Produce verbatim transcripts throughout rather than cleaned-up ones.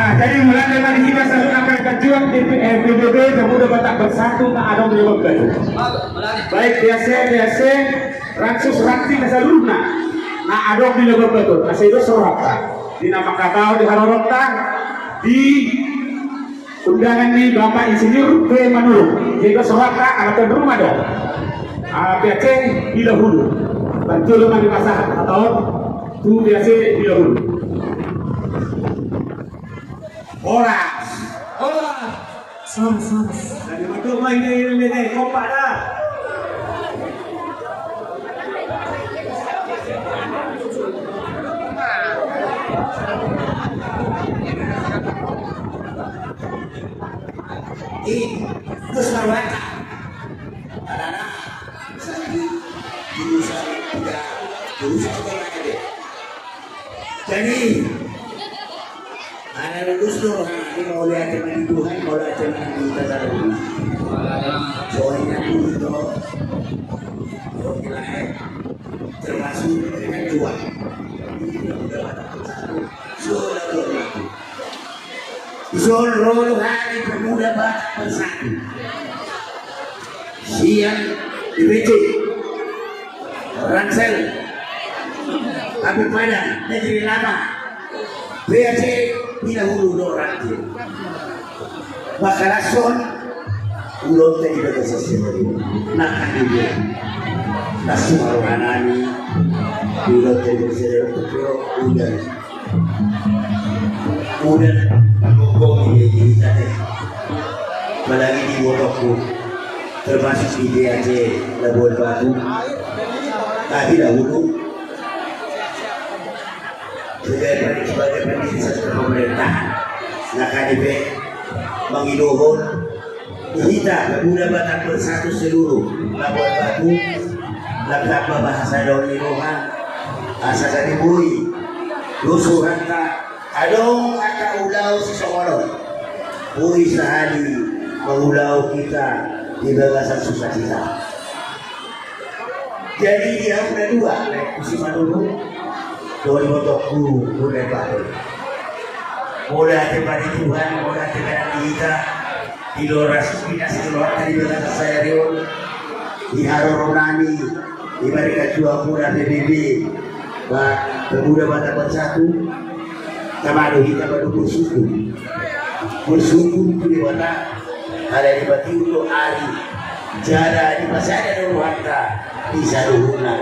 Jadi mulai dari kita saluhutna, akan terjuang di P B B, Pemuda Batak Bersatu, na adong di Lebak Batu. Baik P A C, P A C, Ransus, Ranting, na saluhutna na adong di Lebak Batu. Asa ido sahat di na manghatahon di haroronta di undangan ni Bapak Insinyur P Manurung. Jadi sahat ala tuan rumah do. Ah, P A C di dahulu. Bantu lu mari pasahat atau tu P A C di dahulu. Horas. Horas. Horas, horas. Jadi betul, main ini, ini, ini, kompak dah. Ih, terus marwata. Anak-anak, sakit, jurusan, udah, jurusan, udah, udah. Jadi, anak lulus tu, ha, ini mau lihat teman di Tuhan, mau lihat teman di Tata Ruang. Soalnya dulu tu, oke lah, eh. Termasuk dengan Tuhan. Sudah, sudah, sudah. Ison ro do hami Pemuda Batak Bersatu. Sian D P C, Rangsel, Kabupaten Negeri Lama, P A C Pinahulu do Rangsel. Mangkalashon ulaonta di bagasan sadari on. Nangkin do na sumaroha nami di ulaonta di bagasan sadari on, tu piro udan. Udan, panggogongi di hita, eh. Apalagi di ibotongku, termasuk di P A C Labuan Batu. Tapi dahulu sebagai, sebagai pendiri satu pemerintahan, na kami pe mangidohon di hita Pemuda Batak Bersatu seluruh Labuan Batu, lam tamba bahasa daun ni roha, asa gabe boi do suhanta, adong angka ulaon sisongon on, boi sahali mangulahon hita di bagasan sukacita. Jadi di hamu na dua, Lek, tu si Manurung, dohot ibotongku, Bunda Baru. Mauliate ma di Tuhan, mauliate ma di hita, di horas, di nasa horas, di bagasan sadari on, di haroro nami, di marga juang muna P B B, ba, Pemuda Batak Bersatu, tama do hita, ba, do bersyukur. Bersyukur tu Debata, ala dipatiur do ari, jala dipasada do rohanta di saluhutna.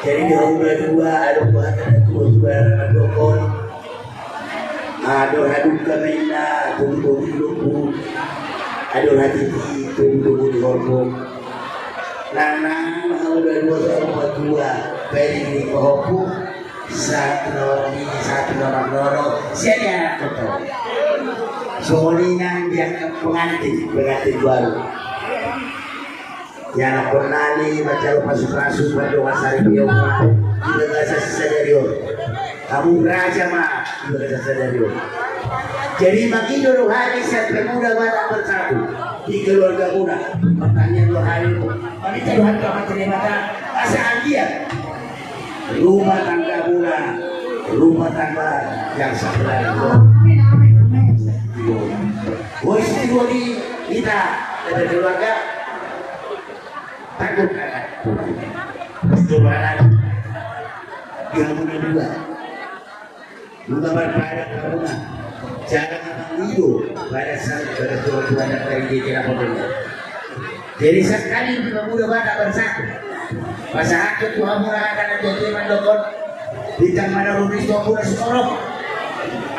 Jadi di hamu na dua, adong hata na tua-tua na mandok on, adong hadungka ma inna, togu-togu di lombu, adong hatiti, togu-togu di horbo. Nang, nang, hamu na dua, saur matua, baen ni pahompu. Satu lor ni, satu lor lor, sian ni anak toto. Songon i nang di angka pengantin, pengantin baru. Di anak konnami, manjalo pasu-pasu, mandok sari piopa, di bagasan sadari on. Hamu raja ma, di bagasan sadari on. Jadi mangido do hami sian Pemuda Batak Bersatu di keluarga muna. Pertanyaan do hami, paminta do hami tu Amanta Debata, asa anggiat rumah tangga muna, rumah tangga yang sempurna. Amin, amin, amin. Boi, boi hita, keluarga. Takut anak. Di hamu na dua. Nunga marpadan hamuna, jala mangido pada sa-, pada tua-tua dan dari dia kira pokoknya. Jadi sekali di Pemuda Batak Bersatu, pasahathon tu hamuna hata na tuatua mandok on, bintang mana rumis tu hamuna sutorop.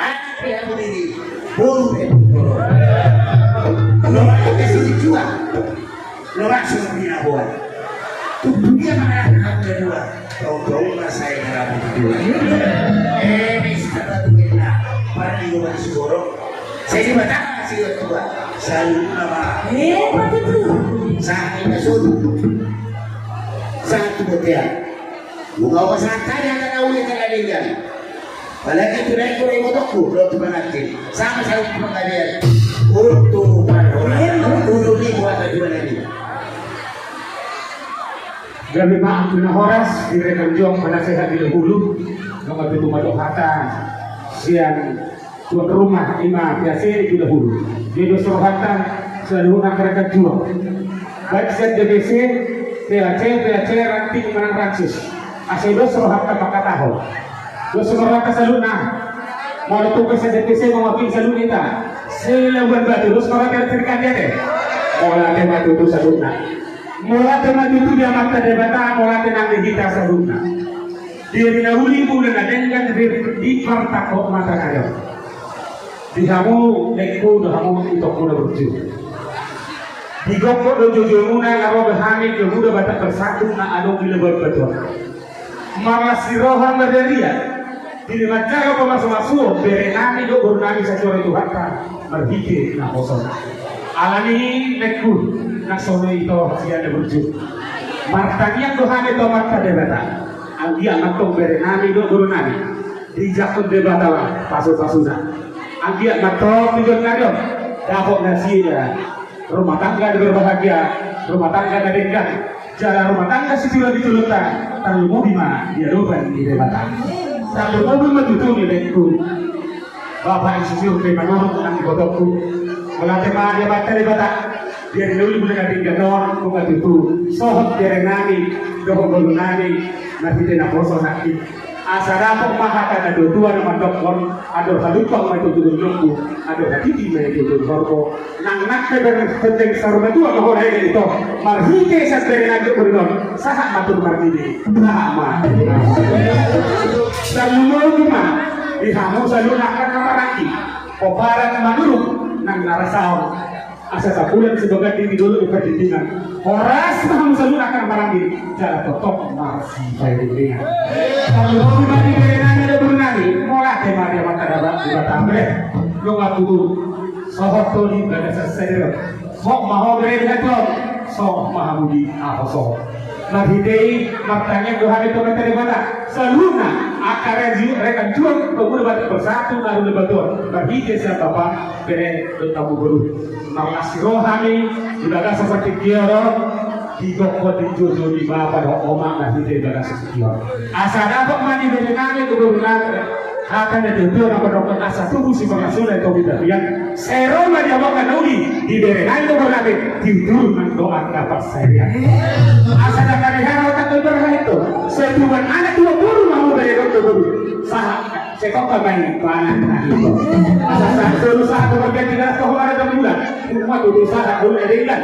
Anak di hamu diri, boru di hamu boru. Lo mana kasih jual. Lo langsung pinaboan. Tutu dia mangarahkan aku kedua. Tau-tau ma sai ngarahkan kedua. Eh, Mister Batu Benda. Para di gua masih borok. Saya di mata masih tua. Selalu nama. Eh, apa tutu? Sakit masuk. Satu botian. Bunga pasahat tadi ada nauli tengah dingin. Apalagi tu naik kuda ibotongku, lo tu manakil. Sama-sama tu panggabean. Untuk parhola. Untuk ni buat tu manakil. Gabe ma tu na horas, di rekan juang, panasehat di dahulu. Nunga tutu mandok hata sian Tuan rumah ima P A C di dahulu. Jadi dos rohanta saluhutna angka rekan juang. Baik sian D P C, P A C, P A C, ranting manang ransus. Asa dos rohanta mangkatahon. Dos rohanta saluhutna. Molo tung pe sian D P C mangaping saluhutna hita. Selabuan Batu, dos rohanta serikandi ate. Mauliate ma tutu saluhutna. Mauliate ma tutu di Amanta Debata, mauliate nang di hita saluhutna. Di ari na uli, bulan na denggan, di, di partangkok mata na adong. Di hamu, inangku, dohot hamu, itongku na burju. Di gokhon do joujoumu na ro be hami, Pemuda Batak Bersatu na adong di Labuan Batu on. Marlas ni roha ma di ari on. Di na manjaga pamasumasuon bere nami dohot boru nami sahat tu Tuhanta marhite naposona. Alani i, inangku, na songon i ito sian na burju. Martangiang do hami tu Amanta Debata. Anggiat ma antong bere nami dohot boru nami dijangkon Debata ma pasupasuna. Anggiat ma antong tujuan na adong dapot nasida rumah tangga na berbahagia, rumah tangga na denggan, jala rumah tangga situlan di tulunta, tarlumobi ma di adopan ni Debata. Tarlumobi ma tutu, inangku. Bapak Insinyur P. Manurung nang ibotongku. Mauliate ma di Amanta Debata. Di ari na uli, bulan na denggan on, nunga tutu sohot bere nami dohot boru nami marhite naposo nangkin. Asa dapot ma hata na tuatua na mandokkon, andor halumpang ma ito tu dolok, andor hatiti ma ito tu horbo. Nang nangkin bere, penting saur matua ma hona, ito marhite sian bere nami dohot boru nami. Sahat ma tutu marhite, sahat ma. Tarlumobi ma di hamu saluhutna angka na maranggi, pomparan Manurung nang na rasaon. Asa sapulan sibaganding di dolok di pardindingan. Horas ma hamu saluhutna angka na maranggi, jala tongtong marsipairingiringan. Tarlumobi ma di bere nami dohot boru nami, mauliate ma di Amanta Debata be. Nunga tutu sohot ho di bagasan sadari on. Hot ma ho bere di hatuaon, sohot ma hamu di naposo. Marhite i martangiang do hami tu Amanta Debata, saluhutna angka rekan juang Pemuda Batak Bersatu na adong di Labuan Batu on, marhite sian bapa, bere dohot hamu boru. Marlas ni roha hami di bagasan partingkian on, di gokhon di joujou ni bapa dohot omak marhite bagasan tingki on. Asa dapot ma di bere nami dohot boru nami hata na tuatua na mandokkon, asa tubu sipangansona ito di tapian. Sai ro ma di amang na uli, di bere nami dohot boru nami, tiur-tiur nang do angka parsaripeon. Asa na parihara otak do iberhai tu setuban anak tua boru, mau bere dohot boru. Sahat, sai tongka main panan na ito. Asa sahat solu sahat tu marganti garas, tu hora dan bulan. Uma tutu sahat boru na denggan.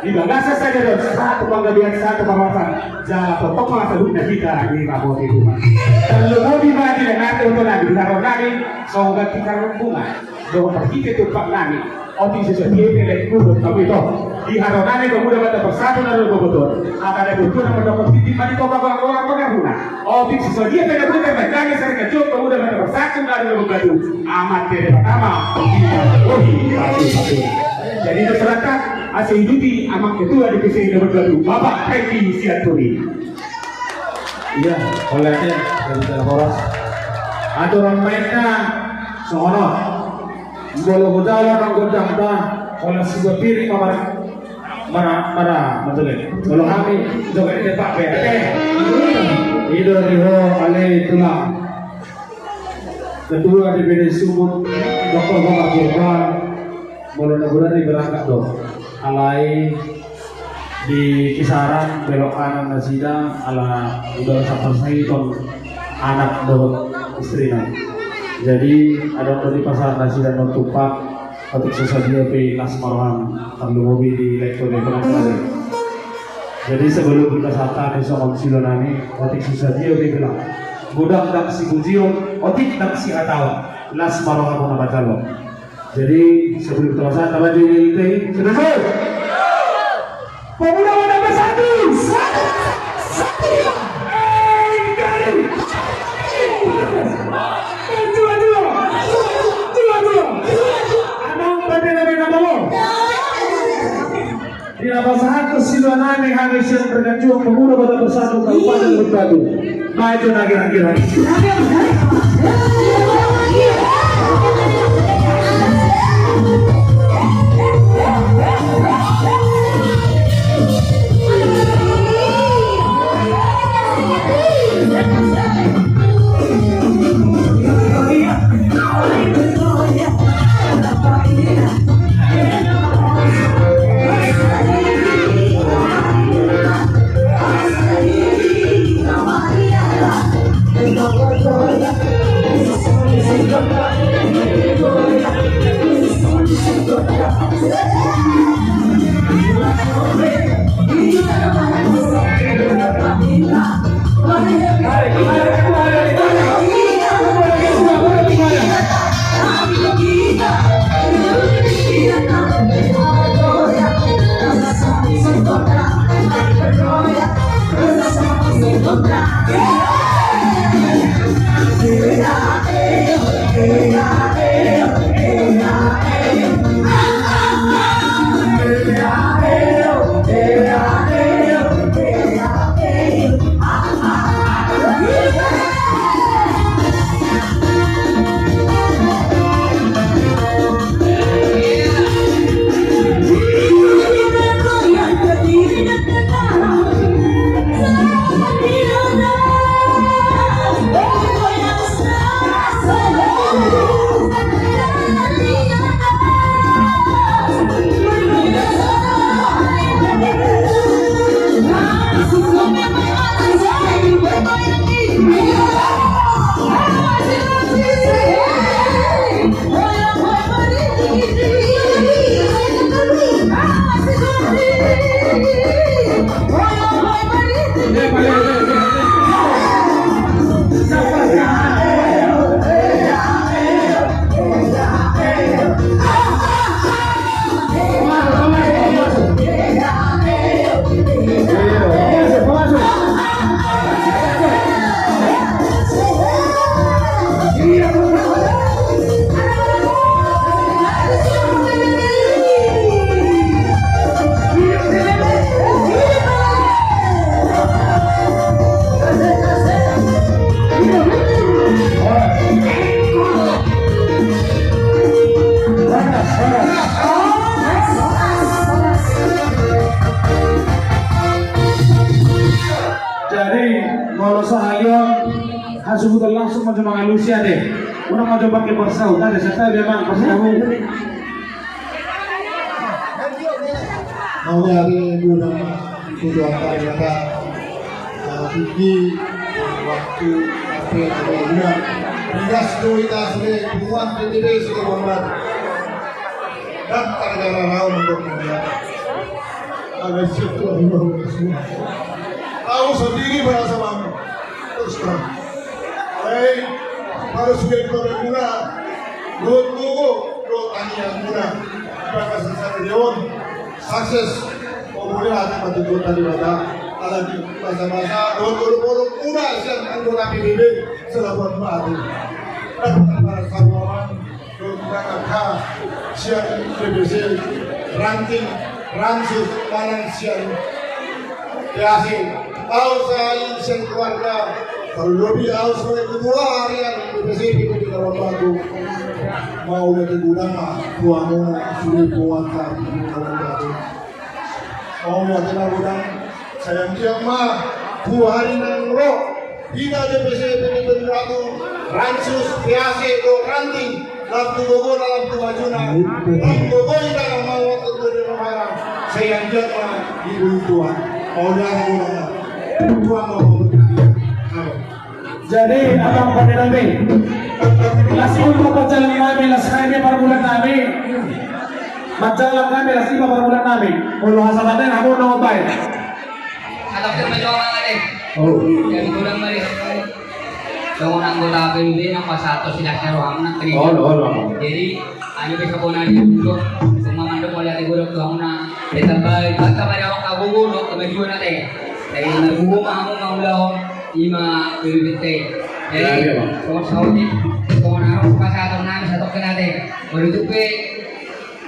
Di bagasan sadari on sahat tu panggabean, sahat tu parhorasan. Jala tongtong ma saluhutna hita dirahoti Tuhan. Tarlumobi ma di na nate oto nami di haroro nami, songon ganti karung bunga dohot marhite tumpak nami. Otik so sadia pe, inangku, dohot hamu ito. Di haroro nami Pemuda Batak Bersatu na adong di Labuan Batu on, hata na tuatua na mandokkon, tintin ma di toba, goar-goar pangarahutna. Otik so sadia pe na boi tarbahen hami sarekan juang Pemuda Batak Bersatu na adong di Labuan Batu, Amanta Debata ma di na boi pasupasuna. Jadi, masyarakat, asa iduti amang ketua D P C Labuan Batu, Bapak Hengki Sianturi. Iya, mauliate, jadi dalam horas. Aturan mainna songon on. Molo hujalo nang gondangta, molo sibuat piring ma mara, mara, mara, matole. Molo hami, joget tepak be. I do di ho ale tulang. Ketua D P D Sumut, Doktor Bapak Purba, molo na godang i berangkat do. Alai di kisaran belok kanan nasida, ala udah sampar saiton anak dohot istrina. Jadi, adong do di pasahat nasida na tumpak, otik so sadia pe las ma roham, tarlumobi di lektor di penasihat. Jadi, sebelum kita sapa, di songon silo nami, otik so sadia pe bilang. Godang ndang sipujion, otik ndang sihataon, las ma roha muna manjalo. Jadi, sebelum terasa, tambah di, di, di, sudah, sudah. Pemuda Batak Bersatu. Satu, satu. Eh, kali. Dua, dua. Dua, dua. Anak bendera, bendera, bendera. Di na pasahat tu silo nami, hami sian rekan juang Pemuda Batak Bersatu Kabupaten Lebak Batu. Maju na girang-girang. Sudah langsung mau coba ngalusi ate. Udah mau coba ke persau, ate, saya tahu dia mang persau. Mauliate godang ma tu Tuhan Debata. Tingki waktu sampai ada bulan. Ringgas do hita sude, buat di diri sude, buat. Dan gara-gara rau untuk melihat. Ada situ. Tahu sendiri bahasa mami. Terus terang. Hei, baru sudah dua minggu. Dohot gogo, dohot tangiang muna. Ibagas sasada on. Sukses. Pokokna hata patutup tadi bata. Ala di masa-masa dohot olok-olok muna sian anggota P B B. Selamat mati. Dapat para sahabat. Dohot angka sian D P C, Ranting, Ransus, manang sian P A C. Au sahali sian keluarga, terlebih au sebagai ketua harian D P C P P D Labuan Batu. Mauliate godang ma tu hamuna sude, poat hami di Labuan Batu. Mauliate ma godang, sai anggiat ma tu hari na ro, hita D P C P P D Labuan Batu, Ransus, P A C dohot Ranting, lam tu gogona, lam tu majuna, lam gogo hita na mauliate godang ma. Sai anggiat ma di bulan tua. Mauliate ma godang. Tuan ma godang. Jadi, abang pande nami, las on ma parjalangan nami, las nami parbulan nami. Manjalang nami, las i ma parbulan nami. Molo hasahatan hamu na obai. Atau kita mencoba mana deh? Oh. Jadi, godang ma di. Songon anggota P B B na pasahat silas na roham na. Olo, olo. Jadi, anu bisa kona di bulan. Semua mandok mauliate godang tu hamuna. Tetap baik. Bata pada orang kabubu, dok, kemajuan ate. Jadi, marbubu ma hamu mangulahon. Ima P B B T. Jadi, songon saut i, songon ahu pasahaton nami satokken ate. Molo tung pe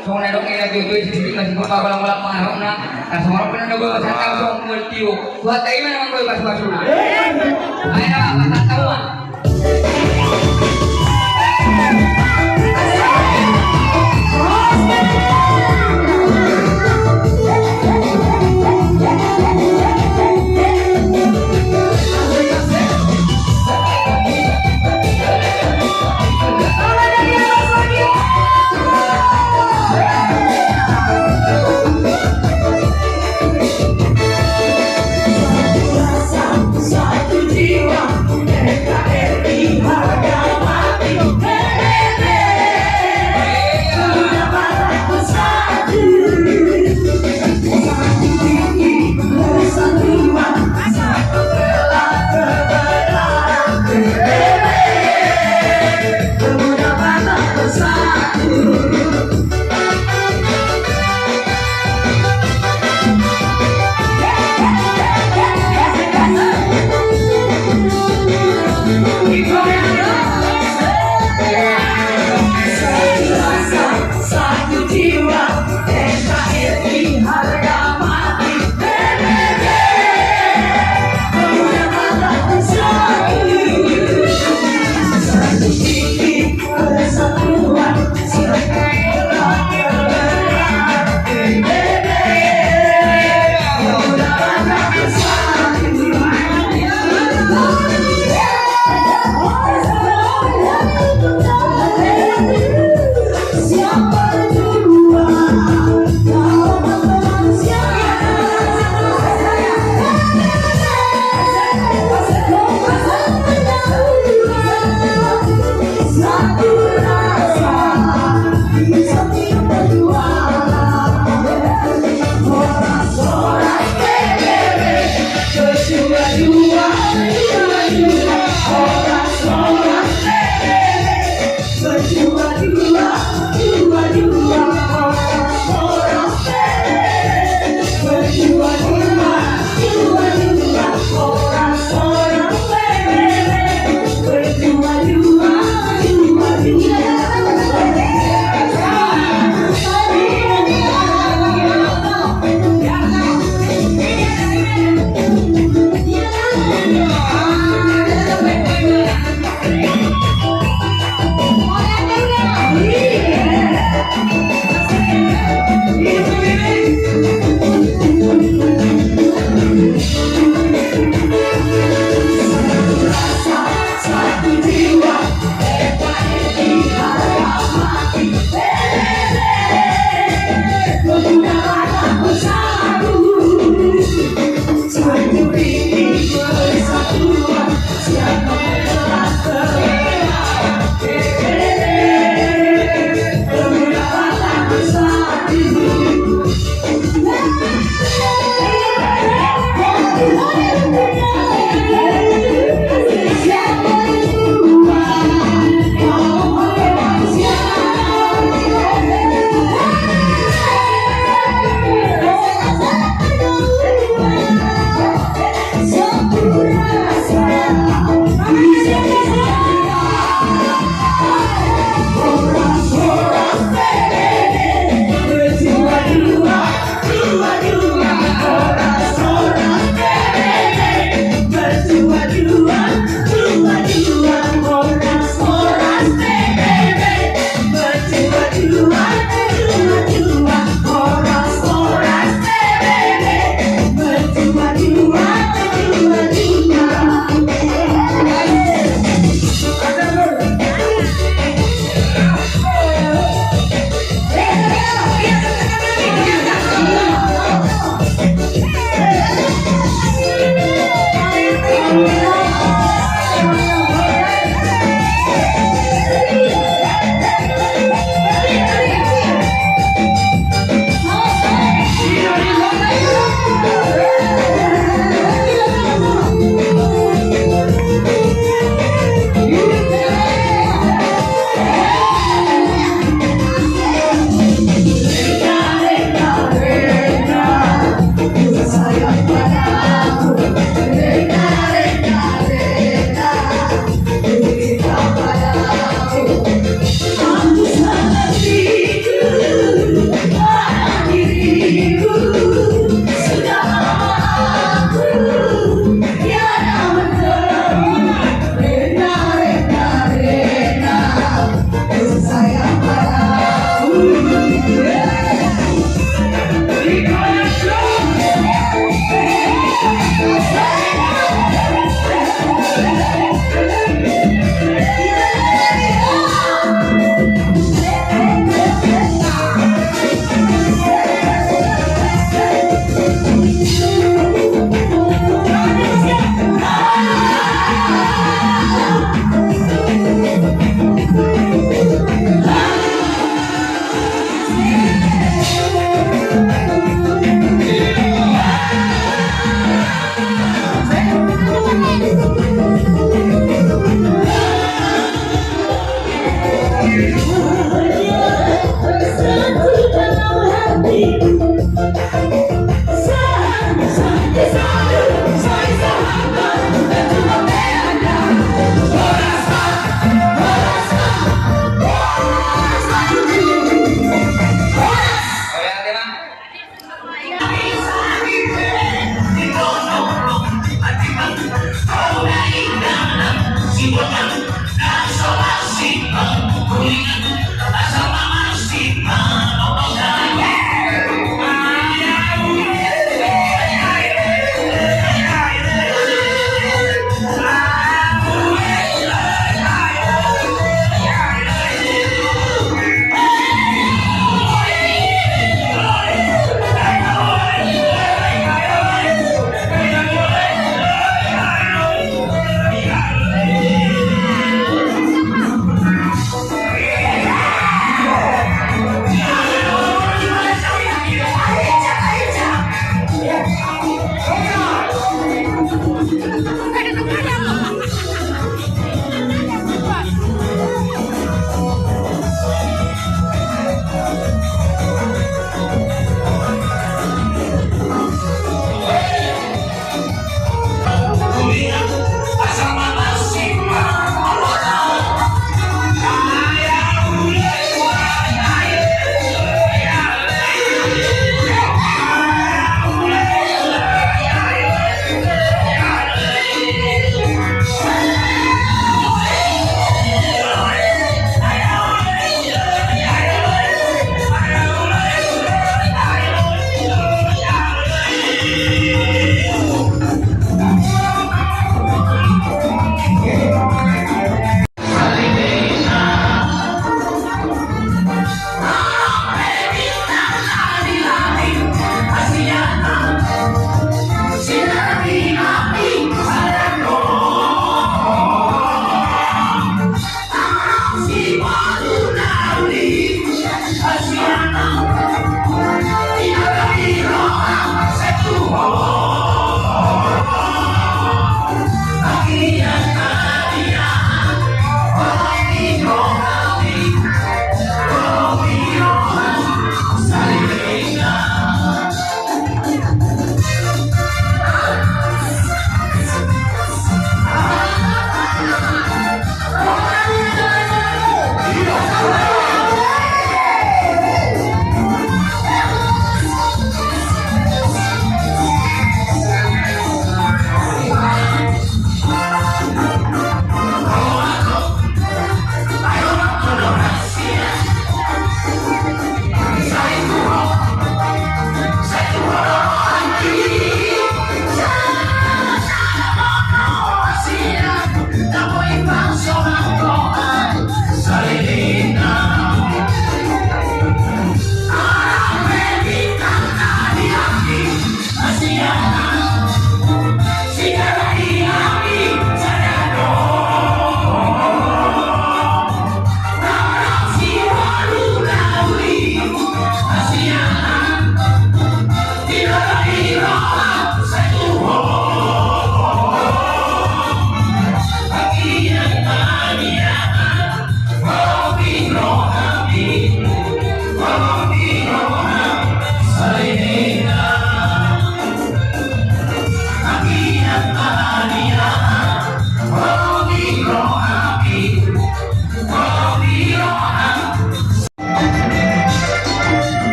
songon na dok ina tutu i, sisip masih papa kolang-kolang pangarahutna. Songon pe na dok santau songon mual tio. Buat tai mana mangkoi pasu-pasuna. Ayo, pasahat tahuan.